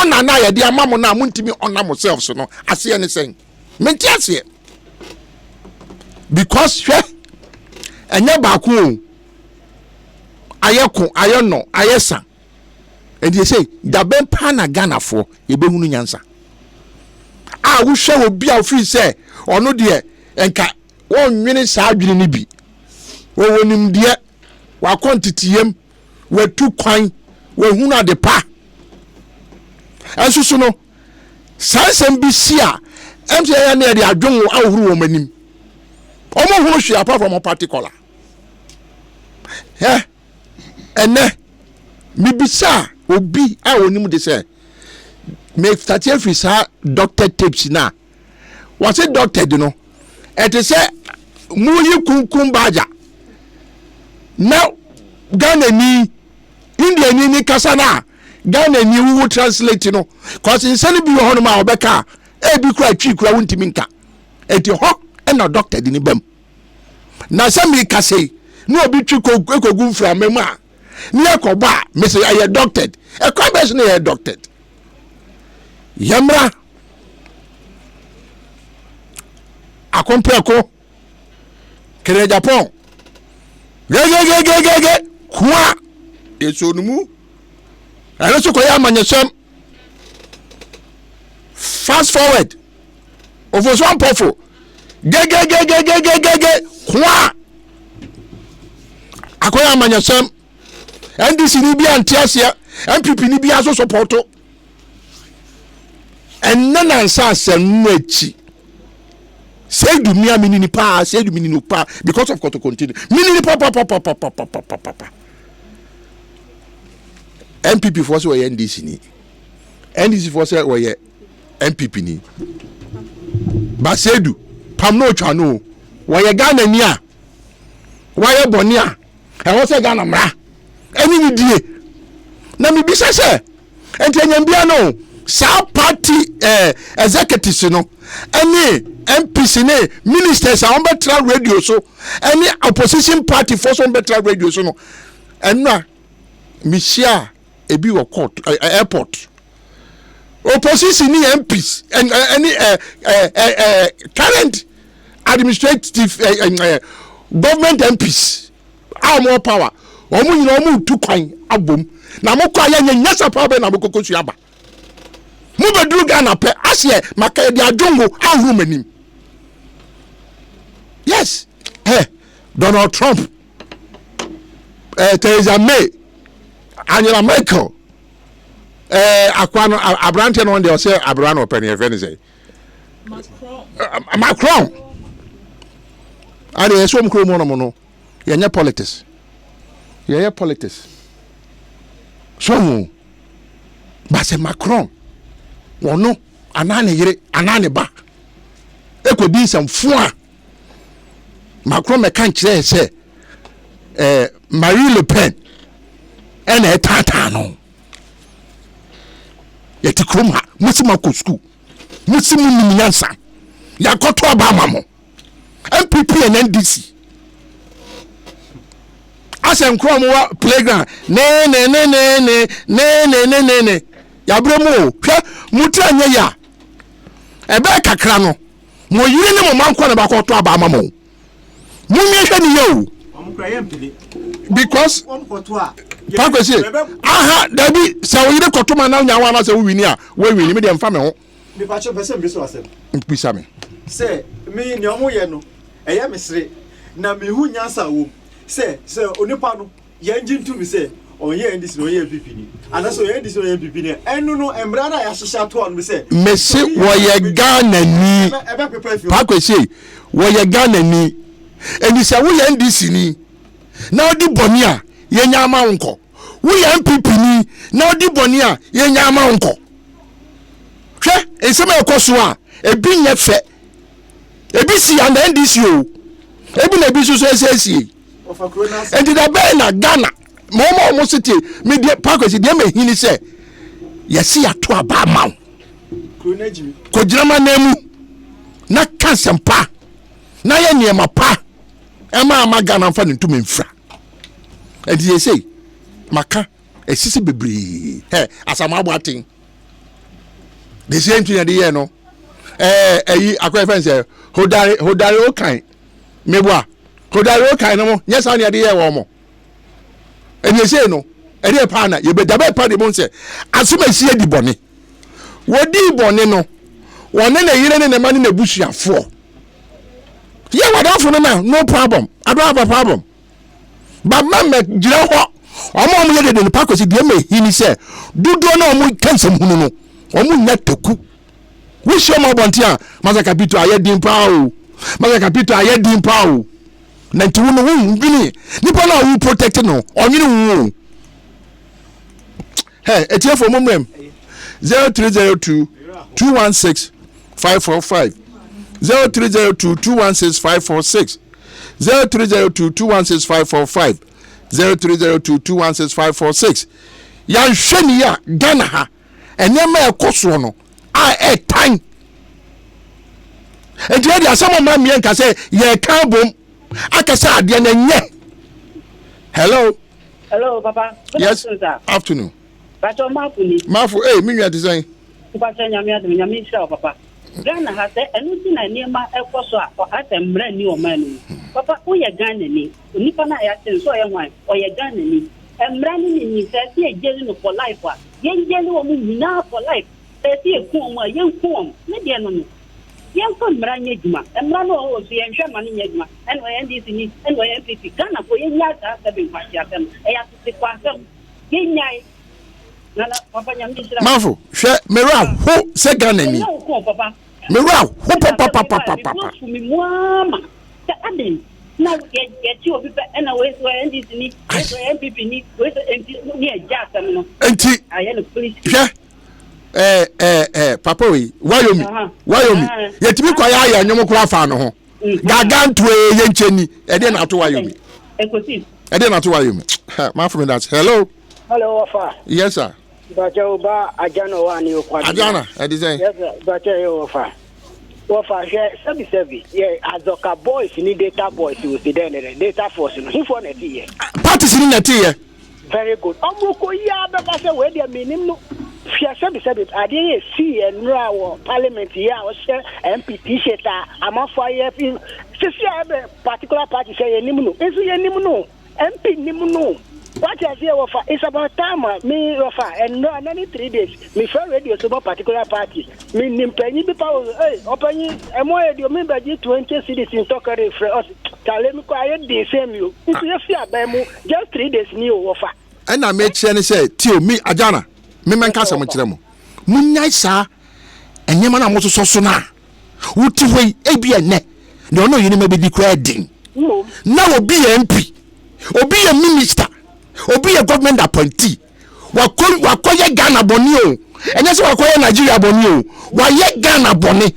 Ghana no a yɛde ama mo no a montumi ɔna mo selves no aseɛ ne sɛn? Mente aseɛ. Because hwɛ, ɛnyɛ baako o, ayɛ ko, ayɛ nɔ, ayɛ sa. Ɛnti sɛ dabɛn paa na Ghanafoɔ yɛbɛhunu nyansa. A wohwɛ obi a ofiri sɛ ɔno deɛ nka wɔnnwene saa adwene no bi. Wɔwɔ nimdeɛ, wakɔ nteteyam, watu kwan, wahunu ade pa. Ɛnso so no, saa nsɛm bi si a, ɛm sɛ yɛyɛ ne yɛde adwonwo ahohoro wɔn anim. Wɔn hunu hwee apart from party color. Hɛ, ɛnɛ, mebisa obi a onim de sɛ, me start afiri saa doctor tapes na wɔse doctor de no ɛte sɛ moyi kunkum bagya na Ghana ni India ni ni kasa no a Ghana ni wowo translate no cause nsɛm no bi wɔ hɔnom a wɔbɛka a ebi kura twi kura wontumi nka ɛti hɔ ɛna doctor de ne bam na sɛ meka sei na obi twi kɔgu mframa mu a ne yɛkɔbɔ a mese ɛyɛ doctored. Ɛkwan bɛn so na ɛyɛ doctored? Yɛmmra akomprɛko kere Japan gegegegege kua yɛsoo no mu ɛno nso kɔyɛ amanyɛsɛm. Fast forward ofosu ampɔfo gegegegegegege kua akɔyɛ amanyɛsɛm. NDC ni bi ante aseɛ, NPP ni bi aso sɔpɔto. Ɛnɛ nansa asɛm no akyi Seidu mia mi nini paa, Seidu mi nini paa because of kɔtɔkɔ nti mi nini papapapapapapapa. NPP foɔ sɛ wɔyɛ NDC ni, NDC foɔ sɛ wɔyɛ NPP ni. Ba Seidu pam no otwa no, wɔyɛ Ghana ni a wayɛ bɔne a ɛwɔ sɛ Ghana mmara ɛne ne die. Na mebisa sɛ nti anyambia no saa party executives no ɛne MPs ne ministers a wɔbɛtra radio so ɛne opposition party foɔ so wɔbɛtra radio so no, ɛno a mehyia ebi wɔ court airport, opposition ne MPs ɛne current administrative government MPs a wɔn power, wɔn nyinaa wɔn tu kwan abom na mo kɔ a yɛnyɛ nyasa paa bɛ na mo koko sua aba. Mo bɛduru Ghana pɛ aseɛ maka yɛde adwongo ahoro mo anim. Yes, Donald Trump, Theresa May, Angela Merkel, akwa no aberanteɛ no deɛ ɔsɛ abera na ɔpɛ no yɛfrɛ no sɛ Macron ade yɛsɛ ɔm kurom hɔnom no yɛnyɛ politics, yɛyɛ politics so ho ba sɛ Macron wɔno anaa ne yere anaa ne ba ɛkɔdi nsɛmfo a Macron mɛka nkyerɛ sɛ Marie Le Pen ɛna ɛtaataa no. Yɛte kurom ha, mosi mo akɔ sukuu, mosi mo nim nyansa, yɛakɔto aba ama mo NPP and NDC asɛ nkorɔ mo wɔ playground ne ne ne ne ne ne ne ne ne ne yɛabrɛ mu o. Hwɛ, mo tiri anyɛ yi a ɛbɛyɛ kakra no mo yere ne mo ma nkɔ na bakɔto aba ama mo. Monyɛ hwɛ ne yɛ o, because pakwesi aha dabi sɛ wo yere kɔto ma na nya wa na sɛ wo wini a wo wini me deɛ mfa me ho. Mepakyɛ pɛ sɛ mbisa asɛm. Bisa me. Sɛ me nea ɔmo yɛ no ɛyɛ me sere na mehu nyansa wɔ mu sɛ onipa no yɛn gye ntum sɛ ɔnyɛ NDC na ɔnyɛ NPP ni anaasɛ ɔyɛ NDC na ɔyɛ NPP ni ɛno no mmara no a yɛahyehyɛ ato ano sɛ. Mese wɔyɛ Ghana ni. Pakwesi wɔyɛ Ghana ni. Ɛni sɛ woyɛ NDC ni na ɔdi bɔne a yɛnya ama wo nkɔ. Woyɛ NPP ni na ɔdi bɔne a yɛnya ama wo nkɔ. Hwɛ nsɛm a ɛkɔ so a ebi nyɛ fɛ. Ebi si under NDC o. Ebi na ebi nso so ɛsɛsie. Nti da bɛn na Ghana ma wɔn a wɔn se tie me deɛ pakwasi deɛ ma ehini sɛ yɛsi ato aba ama wo kɔgyina ma nan mu na ka nsɛmpa na yɛ nneɛma pa ɛma ama Ghana nfa ne ntoma mfira. Nti yɛ sei maka esisi bebree ɛ Asamoah Boateng. The same thing yɛde yɛ no. Ɛɛ ɛyi akɔyɛ fɛn sɛ hodare hodare okan meboa hodare okan no mo nyɛ saa na yɛde yɛ wɔn mo. Ɛni ese no ɛdeɛ paa na yɛbɛ dabɛ pa de mo nsɛ asomasi adi bɔne. Wɔdii bɔne no wɔne ne yere ne ne ma ne n'abusuafoɔ. Yɛ wadafo no na no problem. I don't have a problem. But ma mɛ gyina hɔ wɔn a wɔyɛ dede no pa kɔsi deɛ ma ehi ni sɛ dodoɔ na wɔn ka nsɛm hunu no wɔn nya taku wohyia wɔn abɔnten a masa kapito ayɛ din paa o masa kapito ayɛ din paa o na nti wo no wo ndwene nipa no a wo protect no ɔnwene wo o hɛ etiefo mo mmerɛm 0302 216 545 0302 216 546 0302 216 545 0302 216 546 yɛanhwɛ ni a Ghana ha nneɛma a ɛkɔ soɔ no a ɛtan nti ɛde asɛm ɔma mmiɛ nka sɛ yɛka bom aka sɛ adeɛ no ɛnyɛ hello hello papa Good yes afternoon, sir. Afternoon. Pacho Mafo ni. Mafo, eh, me nua te sɛn? Mpacho nyame adom, nyame nhyira wo papa. Ghana ha sɛ ɛno nti na nneɛma ɛkɔ so a asɛ mmara nni ɔman no mu. Papa woyɛ Ghana ni, onipa no a yɛakye no sɛ ɔyɛ hwan? Ɔyɛ Ghana ni. Mmara no ne ni sɛ ɛsɛ yɛ jail no for life a, yɛn jail wɔn nyinaa for life. Sɛ ɛsɛ yɛku wɔn a, yɛnku wɔn. Ne deɛ no no. Yɛmfa mmara nyɛ adwuma. Mmara no wɔ hɔ o, so yɛnhwɛ mma no nyɛ adwuma. Ɛna ɔyɛ NDC ni, ɛna ɔyɛ NPP. Ghanafoɔ yɛnnyae saa sɛbe nkwaseasɛm no. Ɛyɛ atetekwasɛm. Yɛnnyae. Nana, papa Nyame nhyira wo. Manfo, hwɛ, me werɛ aho sɛ Ghana ni. Ɛnyɛ wo ko papa. Me werɛ aho papapapapapa. Me afu me mu ara ma. Sɛ aden na yɛkye obi pɛ ɛna wei sɛ ɔyɛ NDC ni, wei sɛ ɔyɛ NPP ni, wei sɛ nti ne yɛgya asɛm no. Nti, Ayɛ no police. hwɛ, ɛɛ ɛɛ ɛɛ papa wei, Wyoming, Wyoming, yɛtumi kɔ yɛ ayɛ nnwom koraa fa no ho. Gaga ntoe yɛ nkyɛn ni, ɛdeɛ na ato Wyoming. Ɛdeɛ na ato Wyoming. Mafo mi that's hello. Hello, Wafa. Yes, sir. Bacha oba Ajana wa ni okwa. Ajana, ɛde sɛn? Yes, sir. Bacha ye Wafa. Wafa hwɛ sɛbi sɛbi yɛ Azɔka boys ni data boys wɔ si dɛn dɛ data force no hifo na ɛte yɛ. Parties ni na ɛte yɛ. Very good. Ɔmo kɔ yi a bɛba sɛ wei deɛ menim no. Hwɛ sɛbi sɛbi adeɛ yɛ sii nnora wɔ parliament yi a ɔhyɛ MP t-shirt a amanfoɔ ayɛ fi sisi a ɛbɛ particular party sɛ yɛnim no nso yɛnim no MP nim no. Wate aseɛ wɔfa it's about time a me wɔfa nnora na ne 3 days mefrɛ radio so bɔ particular party menim panyin bi pa wɔ ei ɔpanyin ɛmo ayɛ deɛ me bɛgye 20 cedis ntɔkɛre frɛ ɔse tale me kɔ ayɛ den sɛ mi o nso yɛfi aban mu just 3 days ni o wɔfa. Ɛna mekyerɛ ne sɛ tio me Agyana memɛnka asɛm nkyerɛ mo monyae saa nneɛma no a mososɔ so no a wote hɔ yi ebi ɛnɛ deɛ ɔne ɔyere ma bɛdi koraa den na obi yɛ MP obi yɛ minister obi yɛ government appointee wakɔ wakɔyɛ Ghana bɔne o ɛnyɛ sɛ wakɔyɛ Nigeria bɔne o wayɛ Ghana bɔne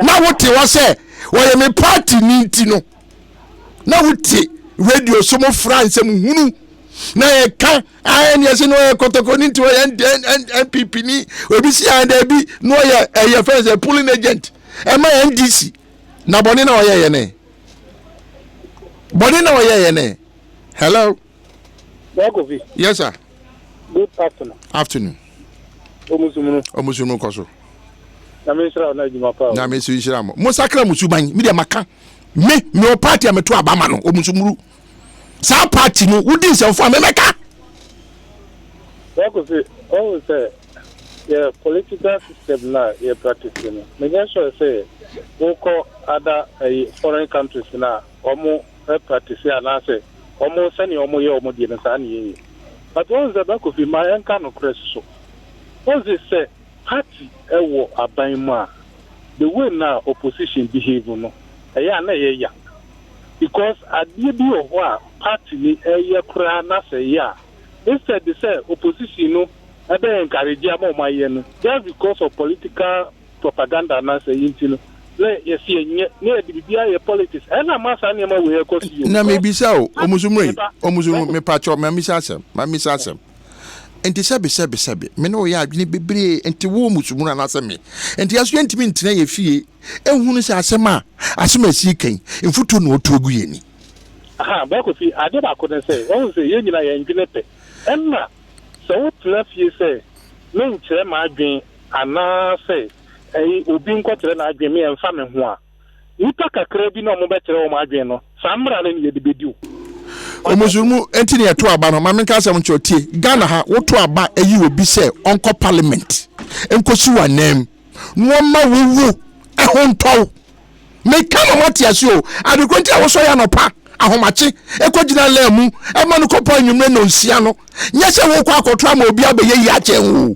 na wote hɔ sɛ wɔyɛ me party ni nti no na wote radio so mo fra nsɛm hunu na yɛka ayɛ ne yɛsɛ na ɔyɛ kɔtɔkɔ ne nti ɔyɛ NPP ni obi si ayɛ daabi na ɔyɛ ɛyɛ fɛn sɛ polling agent ɛma NDC na bɔne na ɔyɛ yɛ ne bɔne na ɔyɛ yɛ ne hello. Kofi. Yes sir. Good afternoon. Afternoon. Omusumunu. Omusumunu kɔ so. Nyame nhyira wo na adwuma pa o. Nyame nso nhyira mo. Mo sakra mo suban. Me deɛ maka. Me me wɔ party a meto aba ma no omusumuru. Saa party no wodi nsɛmfo a memɛka. Kofi, ɔhu sɛ yɛ political system na yɛ practice no. Menyɛ sure sɛ wokɔ other eh, foreign countries na wɔn practice anaasɛ wɔn sɛnea wɔn yɛ wɔn deɛ no saa na yɛyɛ. But wɔn sɛ Kofi ma yɛnka nokorɛ soso. Wɔn sɛ sɛ party ɛwɔ aban mu a the way na opposition behave no ɛyɛ a na ɛyɛ ya because adeɛ bi wɔ hɔ a party ni ɛyɛ koraa na sɛ ɛyɛ a instead sɛ opposition no ɛbɛ encourage ama wɔn ayɛ no just because of political propaganda anaasɛ yi nti no na yɛsi ɛnyɛ na yɛde biribi ayɛ politics ɛna ama saa nneɛma wei ɛkɔ so yi o. Na mebisa o omusumuru yi omusumuru mepakyɛw mamisa asɛm mamisa asɛm nti sɛbi sɛbi sɛbi me ne wo yɛ adwene bebree nti wo omusumuru anaasɛ me nti yɛso yɛntumi ntena yɛ fie ehunu sɛ asɛm a asɛm a esi kan mfutuo na ɔtu agu yɛn ni. Aha bɛkɔ fi ade baako ne sɛ wɔn sɛ yɛn nyinaa yɛn dwene pɛ ɛna sɛ wotena fie sɛ menkyerɛ m'adwene. Anaasɛ ɛyi obi nkɔkyerɛ n'adwene me ɛmfa me ho a, nnipa kakra bi na wɔbɛkyerɛ wɔn adwene no, saa mmara no na yɛde bɛdi wo. Omusurumu nti na yɛto aba no. Ma menka asɛm nkyerɛ wo, tie, Ghana ha woto aba yi obi sɛ ɔnkɔ parliament nkɔsi w'ananmu na ɔmma wo wo ɛho ntɔ wo. Meka ma moate ase o, ade korɔ nti a wosɔre anɔpa ahomakye ɛkɔgyina line mu ɛma no kɔpɔ anwummerɛ nnɔnsia no, nyɛ sɛ wokɔ akɔto ama obi abɛyɛ yie akyɛn wo o.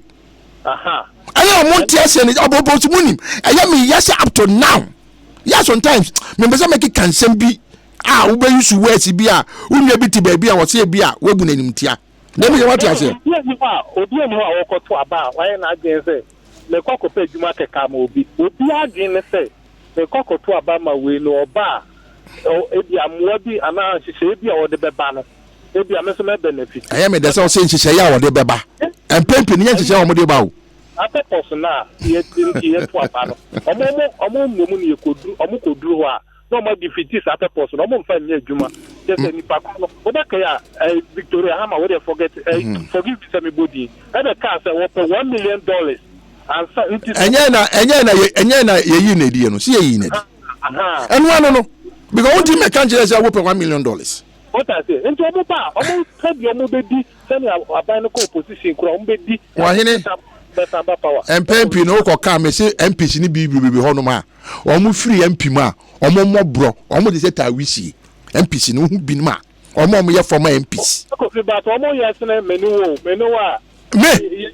Ɛyɛ a ɔmo nte aseɛ no, ɔbɔbɔ so mo nim, ɛyɛ me ya sɛ up to now, yeah sometimes mempɛ sɛ mɛkeka nsɛm bi a wobɛyi so words bi a wo nua bi te baabi a wɔsɛ bi a woabu no animtia. Na mi yɛ wate aseɛ. Obi nni hɔ a obi nni hɔ a ɔkɔto aba a wayɛ n'adwene sɛ mekɔ akɔpɛ adwuma kɛkɛ ama obi. Obiara adwene ne sɛ mekɔ akɔto aba ma wei no ɔba a ebia mmoa bi anaa nhyehyɛeɛ bi a ɔde bɛba no ebia me nso mɛ benefit. Ɛyɛ me dɛ sɛ ɔsɛ nhyehyɛeɛ a ɔde bɛba. Mpɛn pii no nyɛ nhyehyɛeɛ a wɔde ba o. Saa purpose no a yɛ nti yɛto aba no wɔn wɔn mmom no yɛkɔduru wɔn kɔduru hɔ a na wɔn adefeati saa purpose no, wɔn mfa nyɛ adwuma. Kyerɛ sɛ nipa ko no, wobɛkae a, eh, Victoria Hama, wo deɛ forget, eh, mm. forgive me sɛ mebɔ din, ɛbɛ kaa sɛ wɔpɛ $1 million ansa nti sɛ. Ɛnyɛ na ɛnyɛ na ɛnyɛ na yɛyi na edi no, si yɛyi na edi. Ɛno ano no, because wɔn ti mɛka nkyerɛ sɛ wopɛ $1 million. What I say, nti wɔn ba a, wɔn pɛ deɛ wɔn bɛdi sɛnea aban no kɔ opposition kura wɔn bɛdi. Wɔhene, mpɛn pii no wokɔ kaa mɛ se MPs ne bi bebrebe hɔnom a. Wɔn firi MP mu a, wɔn mmɔ borɔ, wɔn de sɛ taa wisie. MPs no, wohu binom a, wɔn a wɔyɛ former MPs. Kofi, but wɔn yɛ sene me ne wo, me ne wo a. Me,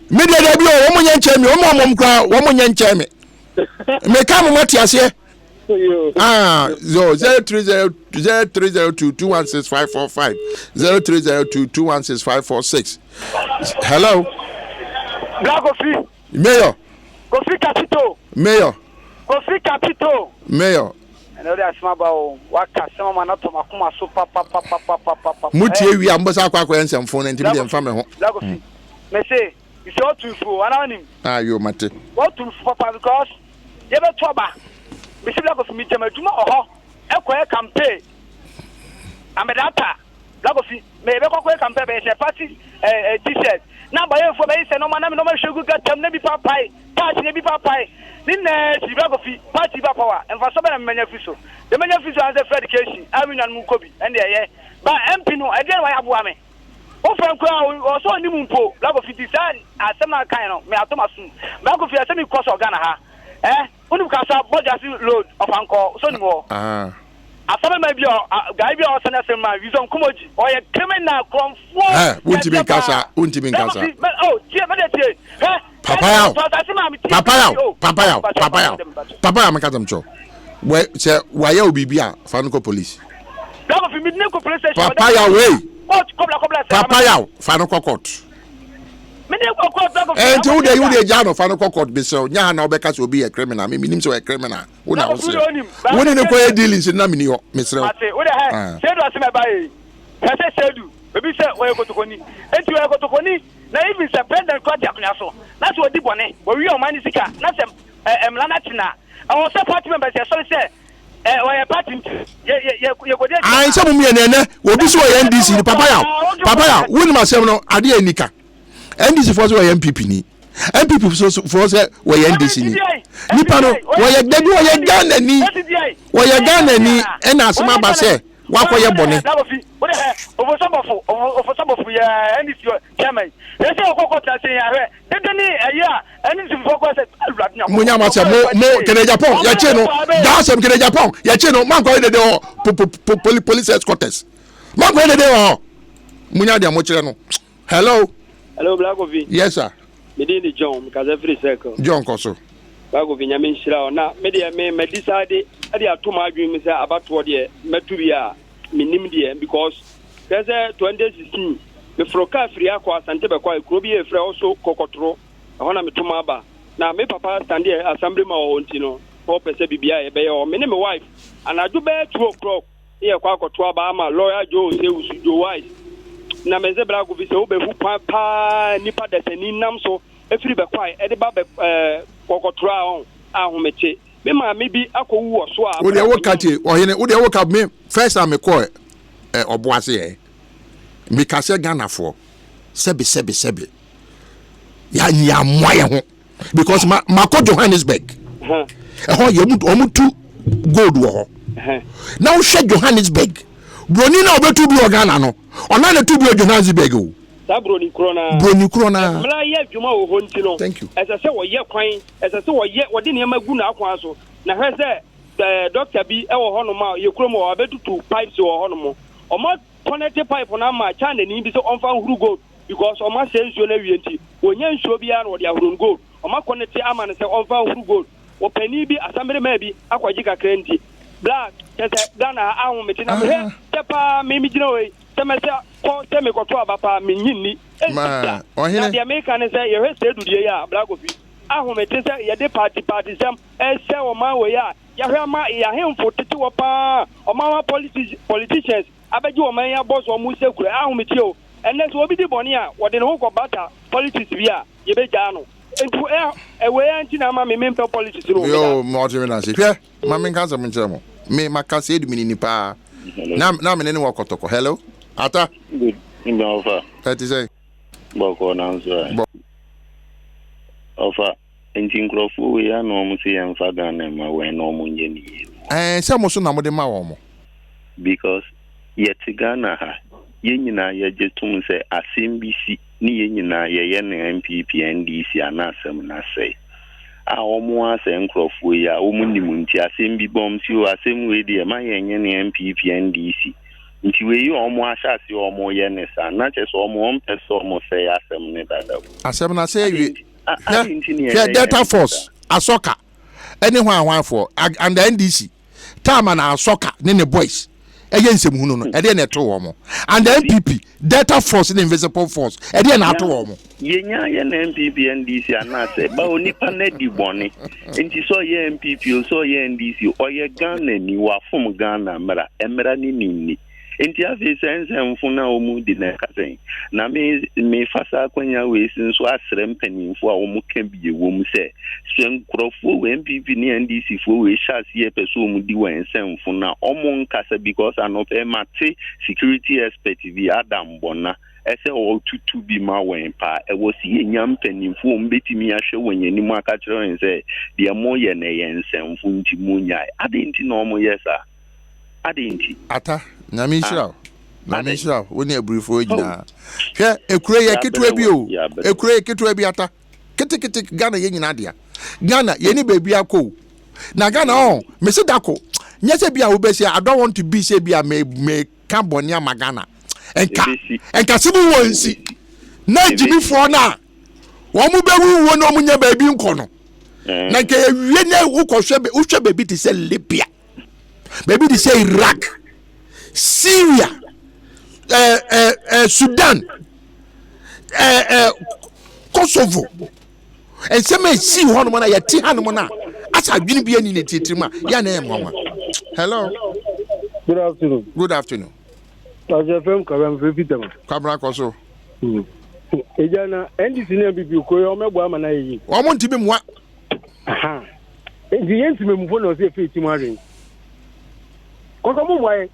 me deɛ dabi o, wɔn nyɛ nkyɛn mi, wɔn a wɔn koraa, wɔn nyɛ nkyɛn mi. Me ka mo ma te aseɛ. Ah, 0 030 0302 216 545 0302 216 546. Hello. Black Kofi. Mayor. Kofi Kapito. Mayor. Kofi Kapito. Mayor. Ɛnna wode asɛm aba o. Waka asɛm ama no atɔ m'akoma so papapapapapa. Mo tie wie a mo bɛsa akɔ akɔyɛ nsɛmfo no nti mi deɛ nfa me ho. Black Kofi. Mese, you say ɔtu nfu o, ana onim? Ah yo mate. Wɔtu nfu papa because yɛbɛto aba. Mese Black Kofi me gyama adwuma wɔ hɔ ɛkɔyɛ campaign. Amedata. Bla Kofi, me yɛbɛkɔ akɔyɛ campaign bɛyɛ sɛ party eh, eh, t-shirt na abayɛnfoɔ bɛyɛ sɛ nɔɔma na me nɔɔma hwɛ gu gutter mu na bi paapae party na bi paapae ne nyinaa akyi Bla Kofi party ba power mfasoɔ bɛn na menya firi so deɛ menya firi so ara sɛ free education a me nuanom kɔ bi ɛnde ɛyɛ ba MP no ɛdeɛ na wayɛ aboa me wofrɛ no koraa ɔsɛ ɔnim mpo Bla Kofi nti saa asɛm no akae no me atɔ m'asom Bla Kofi asɛm yi kɔ so Ghana ha eh Wonim kasa bɔdwase road ɔfankɔɔ so nim hɔ. Asɛm bi a guy bi a ɔsɛn asɛm ma Wisdom Kumoji ɔyɛ criminal korɔmfoɔ. Ɛ wontumi nkasa wontumi nkasa. Oh tie mɛde tie hɛ. Papayaw papayaw papayaw papayaw papayaw meka sɛm kyɛw wɛ sɛ wayɛ wo biribi a fa no kɔ police. Papayaw wei papayaw fa no kɔ court. Ɛnti wo deɛ wo deɛ gya no fa no kɔ court mesrɛ nyɛ ha na wobɛka sɛ obi yɛ criminal me menim sɛ ɔyɛ criminal wo na wo sɛ wo ne ne kɔyɛ dealings na meni hɔ mesrɛ wo. Ate wo deɛ hɛ Seidu asɛm ɛba yɛ yi hwɛ sɛ Seidu ebi sɛ ɔyɛ kotokoni enti ɔyɛ kotokoni na even sɛ president kora te akonnwa so na sɛ ɔdi bɔne wɔwia ɔman ne sika na sɛ mmara no akye na ɛwɔ sɛ party members yɛsɔre sɛ ɔyɛ party nti yɛkɔdi akyi. Ayi sɛ mo mmienu ɛnɛ obi sɛ ɔyɛ NDC ni papa yaw papa yaw wonim asɛm no adeɛ ani ka NDC foɔ sɛ ɔyɛ NPP ni NPP foɔ sɛ wɔyɛ NDC ni nipa no wɔyɛ dabi wɔyɛ Ghana ni wɔyɛ Ghana ni ɛna asɛm aba sɛ wakɔyɛ bɔne. Ofosɔbɔfo yɛ NDC chairman yɛ sɛ ɔkɔkɔ tena se yɛ ahwɛ dede ne ɛyɛ a NDC foɔ kɔ sɛ awurade nyankopɔn. Mo nyama sɛ mo mo kene Japan yɛkye no daa asɛm kene Japan yɛkye no mankɔyɛ dede hɔ poli police headquarters mankɔyɛ dede hɔ mo nya deɛ mo kyerɛ no hello. Hello Black Kofi. Yes sir. Me din de John, mekasa firi Circle. John kɔ so. Black Kofi, Nyame nhyira wo. Na me deɛ me ma decide de ato m'adwene mu sɛ abatoɔ deɛ mɛto bi a mennim deɛ because hwɛ sɛ 2016 meforo kaa firi akɔ Asante bɛkɔ kuro bi yɛfrɛ hɔ so Kɔkɔtoro ɛhɔ na meto m'aba na me papa stande assembly ma wɔ hɔ nti no na ɔpɛ sɛ biribiara yɛbɛyɛ hɔ me ne me wife anadwo bɛyɛ 2 o'clock ne yɛkɔ akɔto aba ama lawyer Joe Osei-Wusu, Joe Wise. Na mese Bra Kofi sɛ wobɛhu kwan paa nipa dasani nam so firi bɛkwae ɛde ba bɛ ɛɛ kɔkɔtoro a ɔn ahomete. Me maame bi akɔwu wɔ so a. Wo deɛ woka tie ɔhene wo deɛ woka me first time mekɔɔ ɛ ɔbo ase ɛ meka sɛ Ghanafoɔ sɛbe sɛbe sɛbe yɛamoa yɛ ho. Because ma makɔ Johannesburg. Ɛhɔ yɛ wɔn tu gold wɔ hɔ. Na wohwɛ Johannesburg broni na ɔbɛtu bi wɔ Ghana no ɔna na tu bi wɔ Johannesburg o. Saa broni korɔ naa. Broni korɔ naa. Mmara yɛ adwuma wɔ hɔ nti no. Thank you. Ɛsɛ sɛ wɔyɛ kwan, ɛsɛ sɛ wɔyɛ wɔde nneɛma gu n'akwan so. Na hwɛ sɛ ɛɛ dɔkta bi wɔ hɔnom a yɛ kurom hɔ abɛtutu pipes wɔ hɔnom. Wɔn akɔnɛte pipe no ama Chinani bi sɛ ɔmfa nhuru gold because wɔn asɛe nsuo no awie nti wɔnya nsuo biara na wɔde ahuru no gold. Wɔn akɔnɛte ama no sɛ ɔmfa nhuru gold. Ɔpanin bi asamberemaa bi akɔgye kakra nti bla kyɛ sɛ Ghana ha ahomete na mehwɛ sɛ paa me megyina hɔ yi sɛ mɛsɛ kɔ sɛ mekɔto aba paa mennye nni ɛnsi da. Na deɛ meka ne sɛ yɛhwɛ sɛ dudeɛ yi a bla Kofi ahomete sɛ yɛde party party sɛm ɛsɛ ɔman wei a yɛahwɛ ama yɛn ahemfo tete hɔ paa ɔman wa politics politicians abɛgye ɔman yi abɔ so ɔmo sɛ kura ahomete o ɛnɛ sɛ obi di bɔne a wɔde ne ho kɔ bata politics bi a yɛbɛgyaa no nti ɛ ɛwei ara nti na ama me mempɛ politics no meda. Yo, ma ɔte me na ase. Hwɛ, ma menka asɛm nkyerɛ mo. Me maka sɛ edu me ni paa. Na na me ne ne wɔ kɔtɔkɔ. Hello. Ata. Good. Mba ɔfa. Ɛte sɛ. Bɔkɔ nanso ɛ. Ɔfa. Nti nkurɔfoɔ wei a na wɔn se yɛnfa Ghana mma wɔn na wɔn nyɛ ne yie mmoa. Ɛɛ sɛ mo so na mode ma wɔn. Because yɛte Ghana ha, yɛn nyinaa yɛgye tom sɛ asɛm bi si ne yɛn nyinaa yɛyɛ no NPP, NDC a na asɛm no asɛe. A wɔn a sɛ nkurɔfoɔ yi a wɔn nim nti asɛm bi ba wɔn si o asɛm wei deɛ ma yɛnyɛ no NPP, NDC. Nti wei a wɔn ahyɛ aseɛ wɔn yɛ ne saa na kyerɛ sɛ wɔn wɔn mpɛ sɛ wɔn sɛe asɛm no dada o. Asɛm no asɛe awie. Hwɛ hwɛ Delta Force, Asɔka ɛne hwan hwan foɔ and the NDC time na Asɔka ne ne boys ɛyɛ nsɛmhunu no ɛdeɛ na ɛto wɔn and the NPP Delta Force ne Invisible Force ɛdeɛ na ato wɔn. Yɛnya yɛ na NPP NDC anaasɛ ba onipa no adi bɔne nti sɛ ɔyɛ NPP o sɛ ɔyɛ NDC o ɔyɛ Ghana ni wafom Ghana mmara mmara ne ne nni. Enti afei sɛ nsɛmfo no a wɔredi no ɛka sɛn? Na me, mefa saa akwanya wei so nso asrɛ mpanimfoɔ a wɔka bi wɔ mu sɛ, sɛ nkurɔfoɔ wei, NPP ne NDC foɔ wei hyɛ aseɛ pɛ sɛ wɔdi wɔn nsɛmfo no a, wɔn nkasa because anɔpa yi mate security expert bi, Adam Bɔna, ɛsɛ ɔtutu bi ma wɔn paa. Ɛwɔ sɛ yɛnya mpanimfoɔ a wɔbɛtumi ahwɛ wɔn anim aka kyerɛ wɔn sɛ, deɛ moyɛ no ɛyɛ nsɛmfo nti monyae. Adɛn nti na wɔyɛ saa? Adɛn nti? Ata, Nyame nhyira wo. Nyame nhyira wo, wo ne aburifoɔ nyinaa. Hwɛ, ekuro yɛ ketewa bi o. Ekuro yɛ ketewa bi ata. Ketekete Ghana yɛ nyinaa dea. Ghana yɛ ni baabi akɔ o. Na Ghana ɔn, oh, mesi dako. Nyɛ sɛ bi a wobɛsi I don't want to be sɛ bi a me me ka bɔne ama Ghana. Nka, nka sɛ mu wɔ nsi. Na gyimifoɔ no a wɔn bɛwuwuo na wɔn nya baabi nkɔ no. Na nka ewie na wokɔhwɛ wohwɛ baabi te sɛ Libya. baabi te sɛ iraq syria eh, eh, eh, sudan eh, eh, kosovo nsɛm a ɛsii hɔnom no a yɛte hanom no a asa adwene bi ani ne tiatiri mu a yɛ na ɛyɛ nwanwa hello good afternoon good afternoon Pastor fm kwabena mfiri peter mu kwabena kɔ so ɛgya na ndc ne npp ko yɛ ɔmɛboa ama no ayɛ yi wɔn ntumi mmoa Nti yɛn ntemamufo na ɔsɛ yɛfiri ti mu adwene. Kɔsɔ mo mmoa yɛn.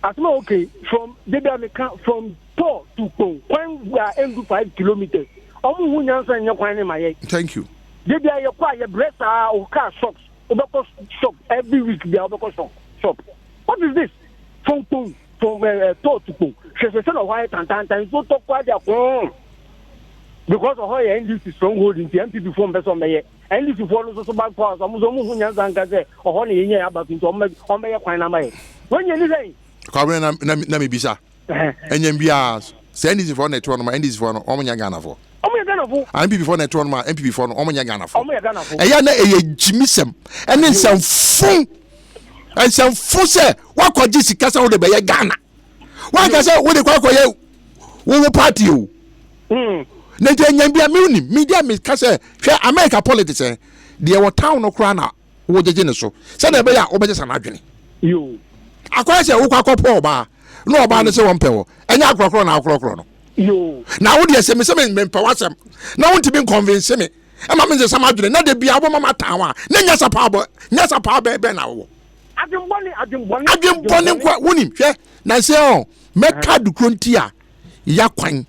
Asɛm a okay from debi a meka from Paul to Kpong kwan a ɛndu 5 kilometers. Ɔmo hu nyansa nyɛ kwan ne ma yɛn. Thank you. Debi a yɛkɔ a yɛbrɛ saa o car shops wobɛkɔ shop every week bia wobɛkɔ shop shop. What is this? From Kpong from Paul to Kpong. Hwɛ sɛ sɛ na ɔhɔ ayɛ tantantan nsuo tɔ kɔ adi akɔn. Because ɔhɔ yɛ NDC stronghold nti NPP foɔ mpɛ sɛ ɔmbɛyɛ. NDC foɔ no nso so ba power so ɔmo nso ɔmo hu nyansa nka sɛ ɔhɔ na yɛnya yɛ aba so nti ɔmo ɔmo bɛyɛ kwan na ama yɛ. Wɔnyɛ ni sɛn. Kwabena na na na mebisa. Ɛnyɛ biara sɛ NDC foɔ na ɛte hɔ nom a NDC foɔ no wɔn nyɛ Ghana foɔ. Ɔmo yɛ Ghana foɔ. NPP foɔ na ɛte hɔ nom a NPP foɔ no wɔn nyɛ Ghana foɔ. Ɔmo yɛ Ghana foɔ. Ɛyɛ na ɛyɛ gyimisɛm ɛne nsɛmfo nsɛmfo sɛ wakɔgye sika sɛ wode bɛyɛ Ghana. Wanka sɛ wode kɔ akɔyɛ wo wo party o. Na nti ɛnyɛ bia me nim me deɛ meka sɛ hwɛ America politics ɛ deɛ wɔ town no koraa na wogyegye ne so sɛdeɛ ɛbɛyɛ a wobɛgye sa n'adwene. Akɔyɛ sɛ wokɔ akɔpɔ ɔbaa na ɔbaa no sɛ wɔmpɛ wɔ ɛnyɛ akorɔkorɔ na akorɔkorɔ no. Na wo deɛ sɛ me sɛ mempɛ w'asɛm na wontumi nconvince me ɛma me nsesa m'adwene na de bia wobɛma m'atan a na nyɛ paa bɔ nyɛ paa bɛn bɛn na wowɔ. Adwembɔne adwembɔne adwembɔne nkoa wonim hwɛ na sɛ ɔ mɛka adukuro nti a yakwan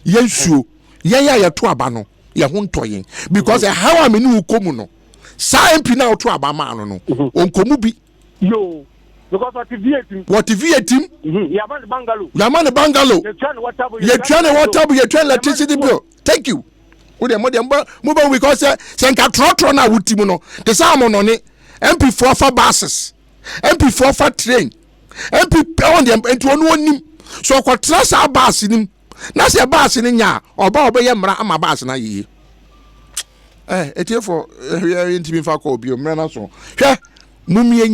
yɛn nsuo yɛn a yɛto aba no. Yɛ ho ntɔ yɛn because ɛhaw a me ne wo kɔ mu no, saa MP no a woto aba maa no no, ɔnkɔ mu bi. Yoo, because ɔte V8 mu. Wɔte V8 mu. Yɛama no bungalow. Yɛama no bungalow. Yɛtua ne water bill. Yɛtua ne water bill, yɛtua ne electricity bill. Thank you. Wo deɛ mo deɛ mo bɛ because sɛ sɛ nka trɔtrɔ no a woti mu no te sɛ amɔnɔne MP foɔ fa buses, MP foɔ fa train, MP ɔn deɛ nti ɔno ɔnim so ɔkɔtena saa bus no mu na sɛ bus no nya a ɔba ɔbɛyɛ mmara ama bus no ayɛ yie. Ɛ etiefo ɛhwɛ ntumi nfa kɔ obi o mmerɛ no so hwɛ mumie.